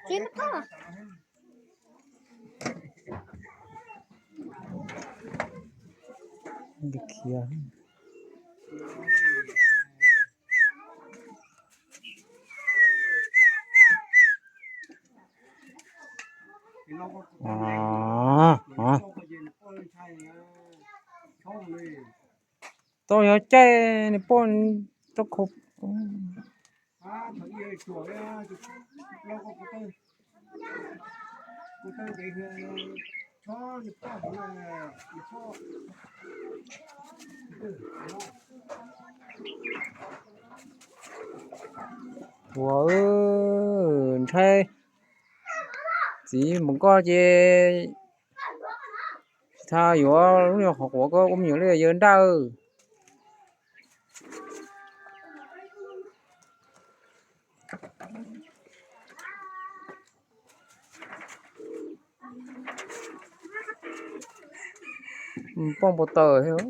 Tsis muaj txog. Khiav. Tau yog caij nws poj rau khau. Ua, ntshai txiv mus koj ces tsis tau yuav lub nyuag qhov quav koj ua me nyuam li yawg nraj. Poj npau taws thiab.